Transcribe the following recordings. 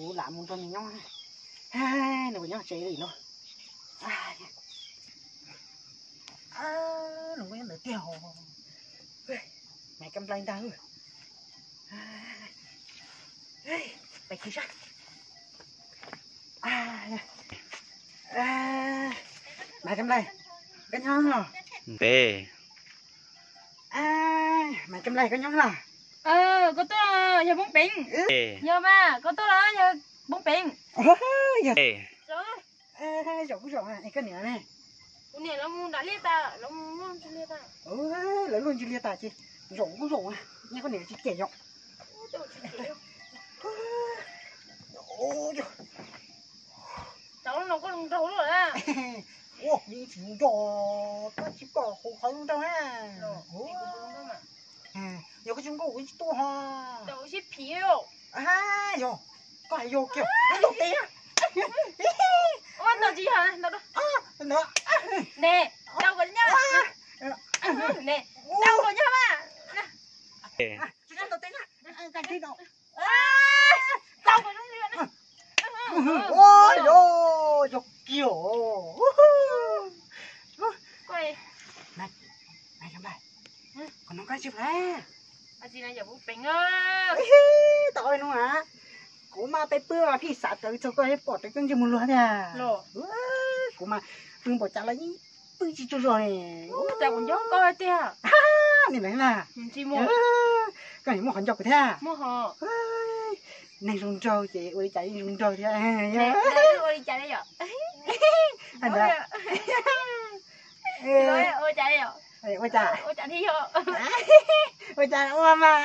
Kuv lam mus nrog nws nyob, nws puas nyob tsev li no. Los nyob ntawd tiag. Maiv Kab Nplaig ntag. Pais kiag sab. Maiv Kab Nplaig, koj nyob los? Maiv Kab Nplaig, koj nyob los? Koj tuaj yog Poob Peev? Yog mas, koj tuaj los yog Poob Peev? Zaum kuj zaum, es koj niam ne? Kuv niam lawv mus nram liaj tas, lawv mus luaj ntsis liaj tas. Lawv luaj ntsis liaj tas ces zaum kuj zaum, nyob koj niam tsis cem yom. Tau no koj zoo nraug lawm. Ua, kuv yeej tsis zoo nraug, koj tsis pom kuv qhov zoo nraug na. Yog koj tsis nkauj kuv tsis tuaj ho. Yog, koj hais yog kiag, yog tes. Ua ntau tsis yog ntau. Ne, tau koj nyob. Ne, tau koj nyob mas. Tsis tau tes na. Tau koj zoo nraug. Ua, yog kiag. Koj, koj nug koj tsis fais. Tau no a, kuv mas peb pw mas phij xav rawv txog koj pom rawv koj ntsej muag luag thiab. Kuv mas pw npaum cas los yeej pw tsis tsaug zog li. Cas kuv nco koj tiag. Ni na, koj muaj qhov nco kuv thiab. Neeg zoo nraug ces ua li cas yeej zoo nraug thiab. Ua li cas li yom? Ua cas li yom? Ua cas? Ua cas thiaj yog? Ua cas ua mas?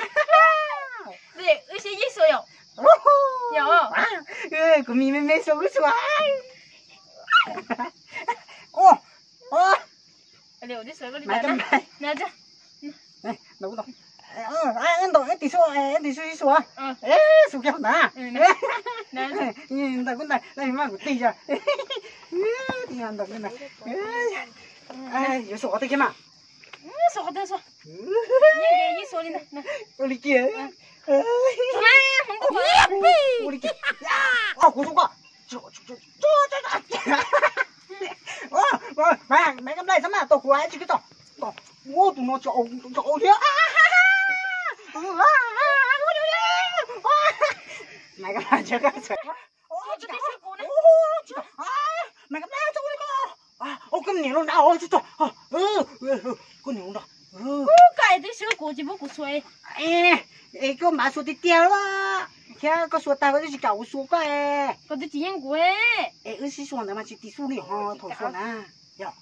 Wb sib yig xuas yom? Yog. Kuv mis me me xuas wb xuas. Maiv Kab Nplaig, ntaus, ntaus tim xuas, tim xuas, xuas, xuas kiag ntawd. Ntaus kuv ntaus, maj kuv tig os. Ntaus kuv ntaus. Yuav xuas qhov twg kiag mas? Xuas qhov twg xuas. Ua li kiag. Ua li kiag. Kuv xuas koj. Maiv Kab Nplaig, txhob maj, tos kuv, tsis koj tso. Ua tus no tsis, tsis thiab. Maiv Kab Nplaig, tsis koj tso. Maiv Kab Nplaig, txhob ua li ko. Koj niam los nrad, tsis tso. Koj niam los nrad. Koj twb swb kuv tsis pub kuv xuas. Es koj mam xuas tiag tiag thiab, koj xuas tag koj twb tsis kam kuv xuas koj. Koj twb tsis yeej kuv. Es wb sib xuas ntawd mas tsis tim xub li ho thaum xuas na. Yog.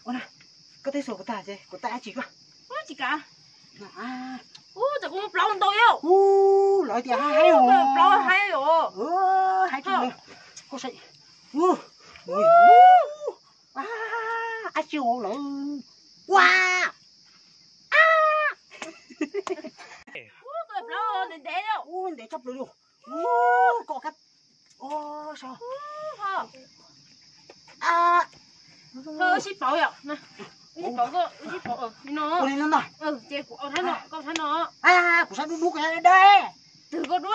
Koj twb xuas kuv tag ces kuv tag dab tsi koj. Tsis kam. Ub, txawm kuv muaj plaub ntau yom. Ub, lawv tias haib os. Plaub haib os. Haib tsis, koj saib. Dab tsi os lawv. Ua. Ub, plaub ntev ntev yom. Ub, ntev tshaj plaws li. Ub, koj kab. Ub, sib pauv yom. Sib pauv, sib pauv li no. Ces kuv thab no, koj thab no. Kuv sab dub dub, koj sab dawb dawb. Twg koj dub?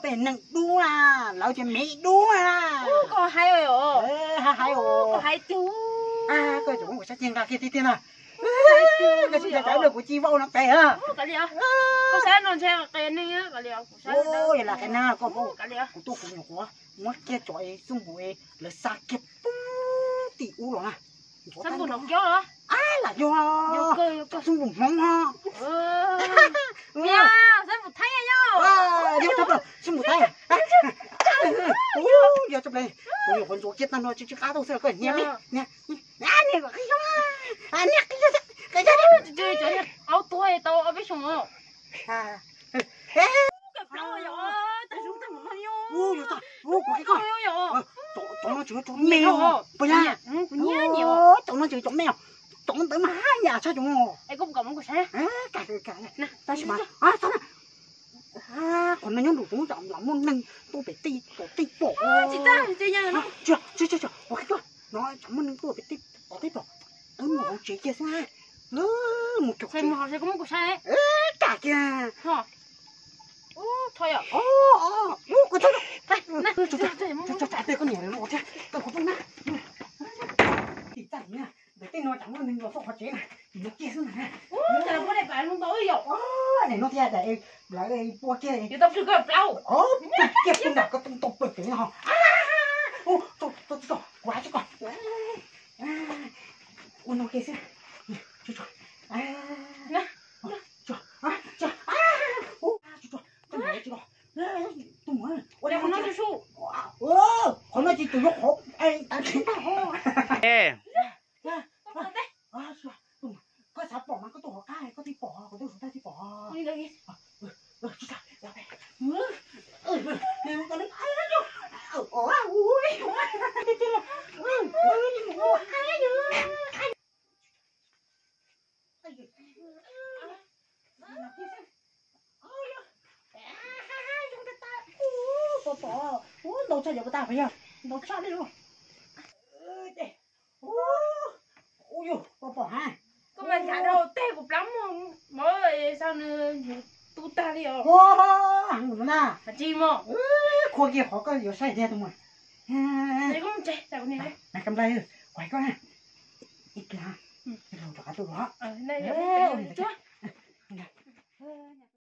Peb neeg dub na, lawv ces me dub na. Koj haib os. Haib os. Koj haib tiag. Koj cov muab kuv sab ceg nqa kiag tiag tiag na. Koj tsis cov cov kuv ci vau no pes. Koj sab no ntshe qe neeg, kuv sab dawb. Yog lam qe neeg koj, kuv tuaj kuv nyuam qhuav muab kiag cov xub npum lawv xa kiag pub tim ub los na. Xub npum no kiag los? Lam yog xub npum Hmoob. Xub npum Thaib, xub npum Thaib. Yog tshaj plaws, kuv nyuam qhuav ntxuav kiag tag no tsis, tsis qab tau xwb, koj niam me, niam, niam qi xyoo, niam qi xyoo, qi xyoo. Aub tuag tau ob peb xyoos. Kuv qi koj, cov no tseem cov me os, puas yog? Cov no tseem cov me os, cov ntawd mas haj yam tshaj cov os. Tab sis mas qhov no nyob nraum zoov, lam muaj neeg tuaj pem tej tom tej pom. Tsis, tsis, tsis, kuv qi koj, no tsam muaj neeg tuaj pem tej tom tej pom. Wb mus hauv tsev kiag xwb, mus kiag, kam kiag. Thov yom. Koj txhob, txhob txav tej koj niam lawv no thiab, koj kuv pheej na. Tim txaj na, ntawm tej no tsam muaj neeg los txog qhov tsev na, tim no kiag xwb na. Ub, cas muaj daim pam zoo ntau yom. Daim no thiab daim lawv pua kiag. Yuav tau plhws koj plaub. Ub, plhws kiag tus nram koj tau pawg kev no. Ub, txog txog kuv hais tso koj. Ua no kiag xwb. Tso tso. Tus muam, ua qhov no tsis tus yuav qhov. Koj xav pom mas koj tuaj hauv qab koj thiaj pom, kuv tuaj hauv qab thiaj pom. Pom pom, ntau tshaj yog puas tag, yog ntau tshaj li. Ub, yus pom pom ha. Koj mas ncav rau teg kuv plab mog, mov sau nws tu tag li os. Ua heev na. Tsis mog. Qhua kiag qhov koj yuav saib tiag tus muam. Koj mus tsev, mas kam nplai, kuv hais koj na. Ib pliag, rov qab tuaj los.